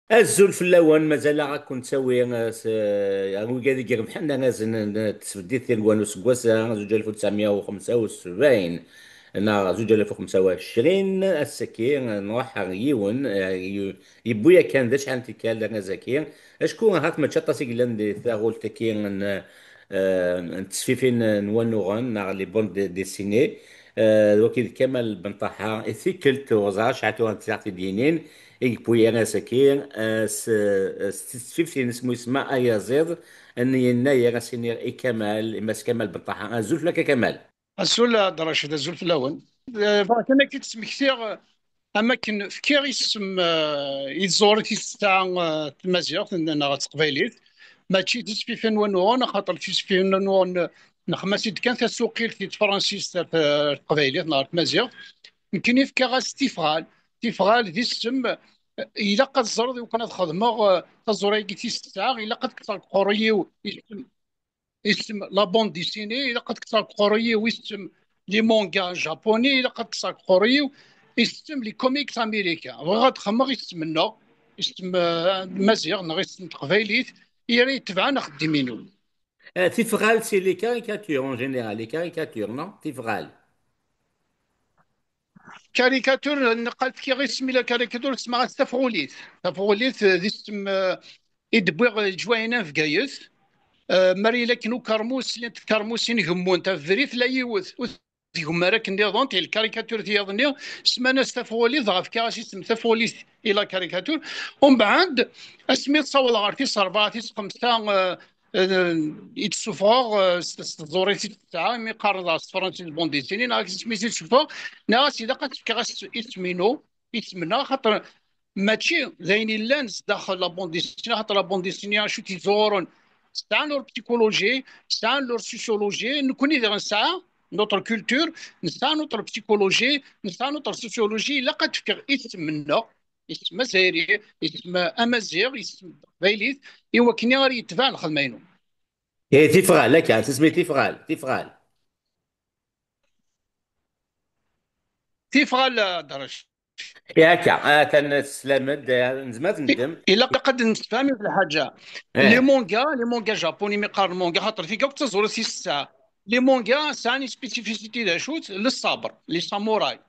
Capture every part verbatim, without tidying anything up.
Azul fell-awen, mazal-aɣ ad ken-ttawi, eh, s, eh, wigad i irebḥen arrazen n tesbeddit tiregwa n useggas-a, zuǧ alef u tesɛemya u xemsa u sebɛin neɣ zuǧ alef u xemsa u ɛecrin. Ass-agi, eh, nruḥ ɣer yiwen, eh, yu-, yewwi yakan d acḥal n tikkal arraz-agi. Acku ahat mačči aṭas i yellan di taɣult-agi n, eh, n tesfifin n wanuɣen neɣ les bandes de-, dessinées. Eh, d wagi d Kamal Benṭaḥa, i tikkelt ur ẓriɣ acḥal tura n tsaɛtin i d-yinin, i yewwi arraz-agi, eh, s, s tesfift-ines mu yesma Ayaziḍ, n yennayer, ad s-iniɣ i Kamal, i Mass Kamal Benṭaḥa. Azul fell-ak a Kamal. Azul a Dda Racid, azul fell-awen. Eh, bɣiɣ kan ad k-id-smektiɣ, eh, am akken fkiɣ isem, eh, i tẓuri tis tesɛa, eh, tmaziɣt n-, neɣ teqbaylit, mačči tisfifin n wanuɣen, axaṭer tisfifin n wanuɣen, eh, nexmas-id kan tasuqilt i tefransist ɣer, eh, teqbaylit neɣ ɣer tmaziɣt. Nekkini fkiɣ-as tifɣal. Tifɣal d isem, eh, ilaq ad teẓreḍ, iwakken ad xedmeɣ, eh, taẓuri-agi tis tesɛa, ilaq ad kkseɣ deg uqerruy-iw isem, isem la bande dessinée, ilaq ad kkseɣ deg uqerruy-iw isem les mangas japonais, ilaq ad kkseɣ deg uqerruy-iw isem les comics américains. Bɣiɣ ad xedmeɣ isem-nneɣ, isem, eh, n Maziɣ neɣ isem n teqbaylit, i ara yetebɛen axeddim-inu. Eh, tifɣal, c'est les caricatures en général, les caricatures, non? Tifɣal. Caricature, nqal fkiɣ isem i la caricature, semmaɣ-as tafɣulit. Tafɣulit, eh, d isem, eh, i d-wwiɣ leǧwayna n Bgayet. Eh, mi ara yili akken ukermus, llant tkermusin gemmunt abrid, tella yiwet ur tgem ara akken nniḍen, tili lkarikatur tiyaḍ-nni, semman-as tafɣulit, dɣa fkiɣ-as isem tafɣulit i la caricature. Umbeɛd, asmi tt-ssawḍeɣ ɣer tis ṛebɛa, tis xemsa, eh, eh, i d-ssufɣeɣ, eh, s, s tẓuri tis tesɛa, imi qqaren dɣa s tefransist bande dessinée, neɣ akken isem-is i d-ssufɣeɣ, nniɣ-as ilaq ad s-fkeɣ as-, isem-inu, isem-nneɣ, xaṭer mačči d ayen illan sdaxel la bande dessinée, xaṭer la bande dessinée, acu t-iẓuɣuren? Sɛan leur psychologie, sɛan leur sociologie, nekkni diɣ nesɛa notre culture, nesɛa notre psychologie, nesɛa notre sociologie, ilaq ad fkeɣ isem-nneɣ, isem azzayri, isem amaziɣ, isem taqbaylit, i wakken ara yetbeɛ lxedma-inu. Eh, tifɣal, akka, tesmi tifɣal, tifɣal. Tifɣal, eh, Dda Racid. Eh, akka, atan teslam-d, eh, nezmer ad nendem. Ilaq ad nemsefham i lḥaǧa. Eh. Les mangas, les mangas japonais, mi qqaren manga, xaṭer tigawt d taẓuri tis tesɛa. Les mangas sɛan spécificité d acu-tt? Le sabre, les samouraïs.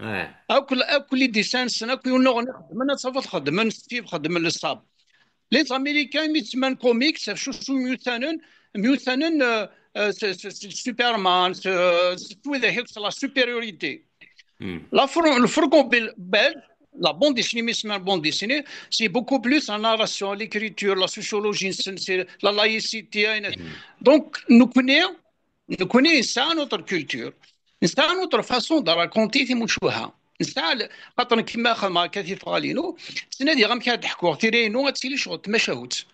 Eh. Akk, akk les dessins-nsen, akk yunuɣen i xeddmen, ad tafeḍ xeddmen Steve, xeddmen le sabre. Les Américains, mi ttsemman comics, ɣef cucu myutanen, myutanen, euh, euh, s, s, s, Superman, s, s, s widak akk, c'est la supériorité. Hmm. La fr-, le fourgon bel-, belge, la bande dessinée, mi ttsemman bande dessinée, c'est beaucoup plus la narration, l'écriture, la sociologie, c'est, c'est la laïcité, hein. Hmm. Donc, nekkni, nekkni nesɛa notre culture, nesɛa notre façon de raconter timucuha. Nesɛa l-, xaṭer nekk ma xedmeɣ akka tifɣal-inu, ttnadiɣ amek ad d-ḥkuɣ tira-inu ad tili ccɣel tmacahut.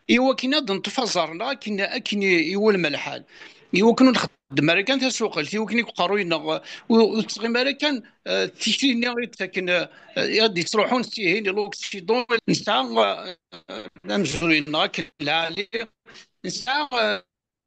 I wakken ad neṭṭef aẓar-nneɣ akken, akken i, iwulem lḥal. I wakken ur nxeddem ara kan tasuqelt, i wakken i uqerruy-nneɣ ur, ur tettɣim ara kan, eh, tikli-nni i d-ttaken, eh, i d-yettruḥun s tihin i l'Occident. Nesɛa, eh, amezruy-nneɣ akken lɛali, nesɛa, eh,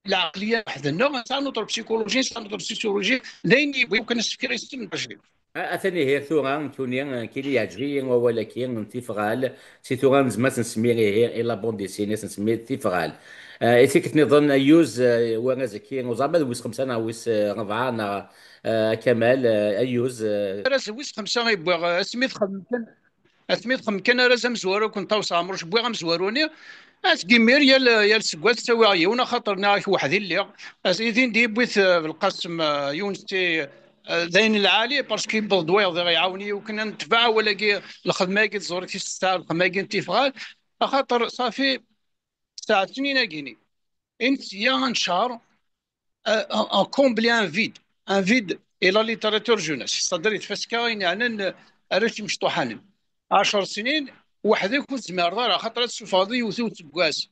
lɛeqliya weḥd-nneɣ, nesɛa notre psychologie, nesɛa notre sociologie, d ayen yewwi kan asefk-a yessemqejjim. A-, atan ihi tura, nekkini, nekkini yeɛǧeb-iyi wawal-agi n tifɣal, si tura nezmer ad s-nsemmi ihi i la bande dessinée, ad s-nsemmi tifɣal. Eh, i tikkelt nniḍen, Ayyuz, eh, warraz-agi, ur ẓriɣ ma d wis xemsa neɣ wis, eh, rebɛa neɣ, eh, Kamal, eh, Ayyuz, eh. Arraz wis xemsa i wwiɣ, eh, asmi txedmem kan, asmi txedmem kan arraz amezwaru, akked Ṭawes Ɛemruc, wwiɣ amezwaru-nni, asegmi yal, yal seggas ttawiɣ yiwen, axaṭer nniɣ-ak weḥd-i lliɣ. As-, itin d-yewwi-t, eh, Belqasem, eh, Yunes, eh, d ayen lɛali, parce que yewweḍ-d wayeḍ diɣ iɛawen-iyi, iwakken ad netbeɛ awal-agi, lxedma-agi tẓuri tis tesɛa, lxedma-agi n tifɣal, axaṭer ṣafi tesɛa snin-agi-ni. I nesya ad neččar, euh, en, en combler un vide, un vide et la littérature jeunesse, c'est-à-dire i tfaska ayen yeɛnan, euh, arrac imecṭuḥanen. Ɛecr snin, weḥd-k ur tezmireḍ ara, xaṭer ad tessufɣeḍ yiwet i useggas.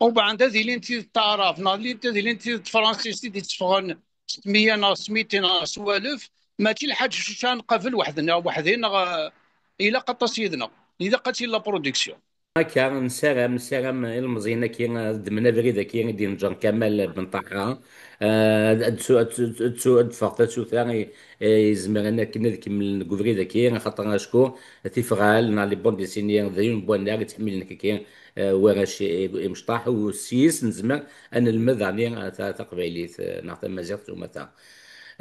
Ubeɛd ad ilint tid n taɛrabt, neɣ ad ilint, ad ilint tid n tefransist i d-itteffɣen s tmeyya neɣ s mitin neɣ s walef, mačči lḥaǧa acu ara nqabel weḥd-neɣ, weḥd-i, neɣ, eh, ilaq aṭas yid-neɣ. Ilaq ad tili la production. Akka, nessaram, nessaram ilmeẓyen-agi ad ddmen abrid-agi i d-yenǧer Kamal Ben Ṭaḥra. Ah, ad, ad, ad, ad, ad teffeɣ tatsuta i, i izemren akken ad kemmlen deg ubrid-agi, axaṭer acku tifɣal neɣ les bandes dessinées d yiwen n wannar i ttḥemmilen akka, ah, warrac i, i, imecṭaḥ, u s yis nezmer ad nelmed ɛni ta-, taqbaylit, ah, neɣ tamaziɣt s umata.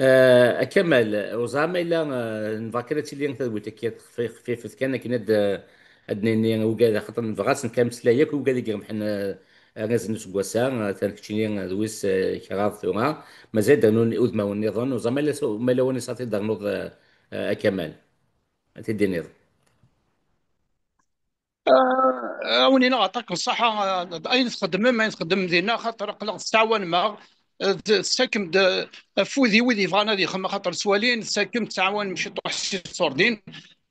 Ah, a Kamal, ur ẓriɣ ma yella, ah, nebɣa kan ad tili tadwilt-agi xfi-, xfifet kan akken ad, ad d-nini ugad, axaṭer nebɣa ad s-nefk ameslay akk i ugad i irebḥen, eh, arraz n useggas-a, eh, atan keččini d wis, eh, kraḍ tura. Mazal d-rnun udmawen nniḍen, ur ẓer ma yella s-, ma yella win i s-ad t-id-ternuḍ, eh, eh, a Kamal, ad t-id-tiniḍ. Ah, a wen-iniɣ aṭak n ṣṣaḥa, ah, ayen txeddmem, ayen txeddmem dinna, xaṭer aql-aɣ tettɛawanem-aɣ, eh, d-, tessakem-d, eh, afud i wid yebɣan ad ixemmem, axaṭer ttwalin tessakem tettɛawanem ciṭuḥ s iṣurdiyen.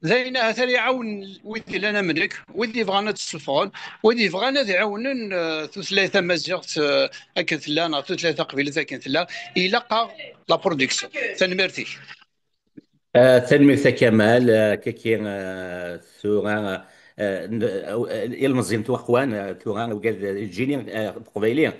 D ayen ahat ara iɛawen wid yellan am nekk, wid yebɣan ad tt-ssufɣen, wid yebɣan ad ɛiwnen, eh, tutlayt tamaziɣt, eh, akken tella, neɣ tutlayt taqbaylit akken tella, ilaq-aɣ la production. Tanemmirt-ik. Ah, tanemmirt a Kamal, ah, kaki, ah, tura, ah, n-, ah, ilmeẓyen ttwaqwan, ah, tura, ugad, ǧǧini, ah, aqbayli. Ah,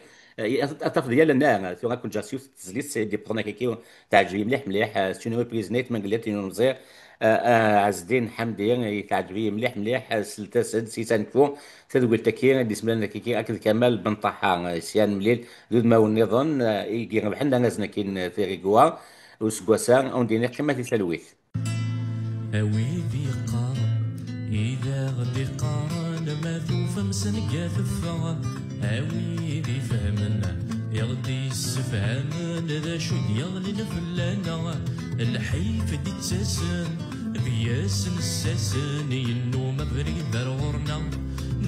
ad tafeḍ yal annar, ah, tura kun ǧǧiɣ s yiwet n tezlit, c'est des pornos kaki, teɛǧeb-iyi mliḥ, mliḥ, ah, c'est une reprise nette, ma yella tin ur nẓir, ah, ah, Ɛezdin Ḥamdi, i teɛǧeb-iyi mliḥ, mliḥ, ah, slet-as-d, si tanku, tadwilt-agi, i d-ismlan kaki, akked Kamal Ben Ṭaḥa, ah, sya nemlil d udmawen nniḍen, ah, i irebḥen arrazen-agi n Tirigwa, useggas-a, a wen-d-iniɣ qqimet di talwit. A wid yeqqaren, i d aɣ-d-iqqaren, ma tufam sanga teffeɣ, a wid ifehmen, i ɣ-d-yessefhamen, d acu d-yeɣlin fell-aneɣ, lḥif d-ittasen, bya-s nessasen, yennum abrid ar ɣur-neɣ,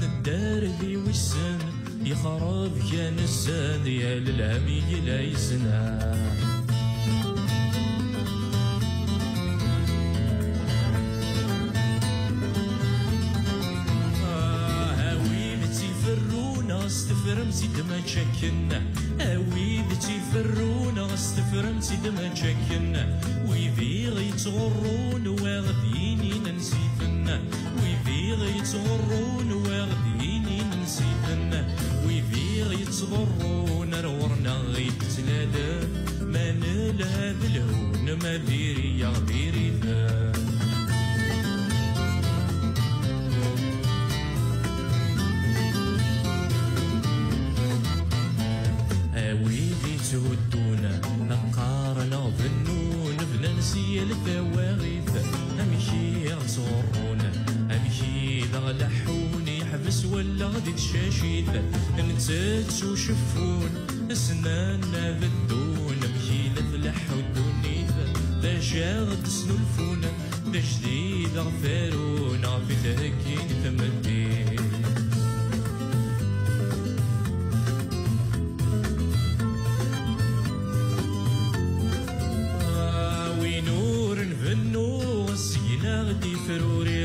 nedder di wissen, yexreb kan ass-a, yal lhem yella yesna. Ah, a wid tt-iferrun, ɣas tefrem-tt-id mačči akken. A wid tt-iferrun, ɣas tefrem-tt-id mačči akken. Wid i ɣ-yettɣurrun, wa ɣ-d-yinin ansi-ten. Wid i ɣ-yettɣurrun, wa ɣ-d-yinin ansi-ten. Wid i ɣ-yettḍurrun, ar ɣur-neɣ i d-ttnadin. Ma nelha d lhun, ma diri-yaɣ diri-ten. A wid yetthuddun, qqaren neɣ bennun, bnan si yal tawaɣit. Amek i ɣ-ttɣurrun, amek i d aɣ-leḥḥun, yeḥbes wallaɣ di tcacit. Nettettu ceffun, snan ad ddun, amek i la tleḥḥu ddunit. D acu ɣ-d-snulfun, d ajdid ɣef arun, ɣef i theggi n tmeddit. Ah, win ur nbennu, sgen-aɣ-d ifruri.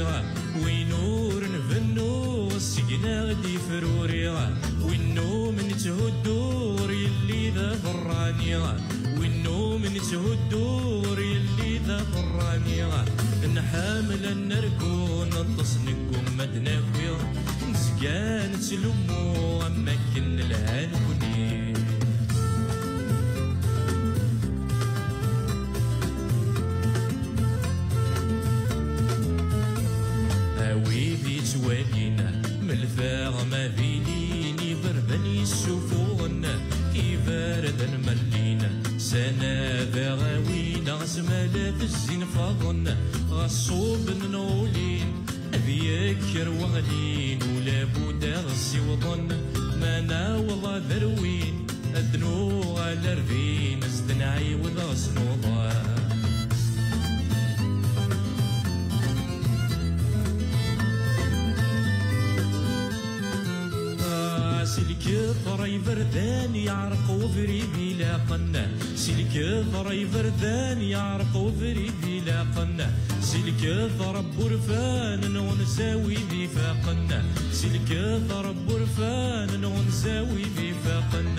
Win ur nbennu, sgen-aɣ-d ifruri. Win numen netthuddu, ur yelli d aberrani. Win numen netthuddu, ur yelli d aberrani. Nḥemmel ad nergu, neṭṭes, neggumma ad d-naki. Nezga nettlummu am wakken nelha nekni. A wid yettwalin, melfeɣ ma d ilin, iberdan yessufuɣen, iberdan mallin, s anadaɣ a win ɣ-zmalat zzin faḍen, ɣas ṣubben neɣ ulin, ad yekker weɣlin, ula budda ɣ-ssiwḍen, ma naweḍ ad rwin, ad nuɣal ar din, ad s-d-nɛiwed ɣas nuḍan. Ah, si lkefra iberdan yeɛreq ubrid ilaqen. Si lkefra iberdan yeɛreq ubrid ilaqen. Si lkefra n wurfan n ɣenza wid ifaqen. Si lkefra n wurfan n ɣenza wid ifaqen.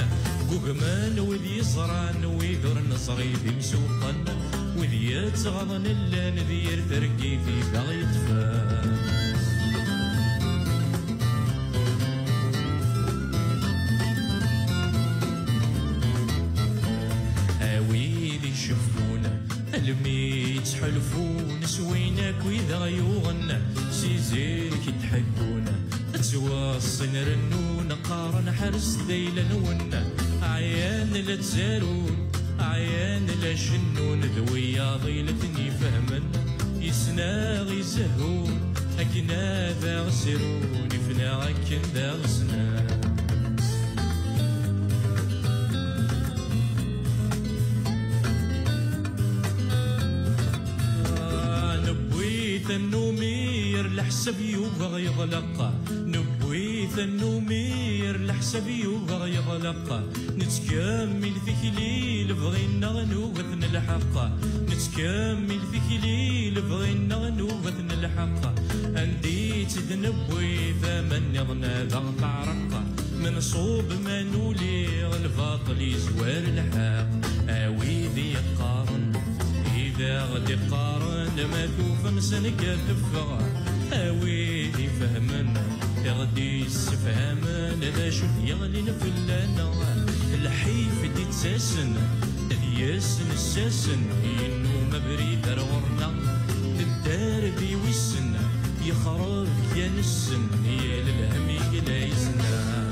Gugman wid yeẓran, wid ur neẓri d imsuqen. Wid yettɣaḍen llan d yir targit i d aɣ-yeṭṭfen. Wid aɣ-yuɣen si zik i d-ḥeggun, ttwaṣṣin rennun, qqaren ḥerset d ayla-nwen. Ɛyan la ttarun, ɛyan la cennun, d wiyaḍ i la ten-ifehmen. Yesnaɣ izehhun akken ad aɣ-zrun, ifnaɣ akken d aɣ-snan. Newwi tannumi yer leḥsab yuga yeɣleq. Newwi tannumi yer leḥsab yuga yeɣleq. Nettkemmil tikli lebɣi-nneɣ nuget nelḥeq. Nettkemmil tikli lebɣi-nneɣ nuget nelḥeq. Anda i tt-id-newwi tama nniḍen ad aɣ-teɛreq. Menṣub ma nuli lbaṭel yezwar lḥeqq. A wid yeqqaren, i d aɣ-d-iqqaren, ma tufam s anga teffeɣ. A wid ifehmen, i ɣ-d-yessefhamen d acu d-yeɣlin fell-aneɣ. Lḥif d-ittasen, d yes-nessasen, yennum abrid ar ɣur-neɣ. Nedder di wissen, yexreb kan ssen, yal lhem i yella yesna.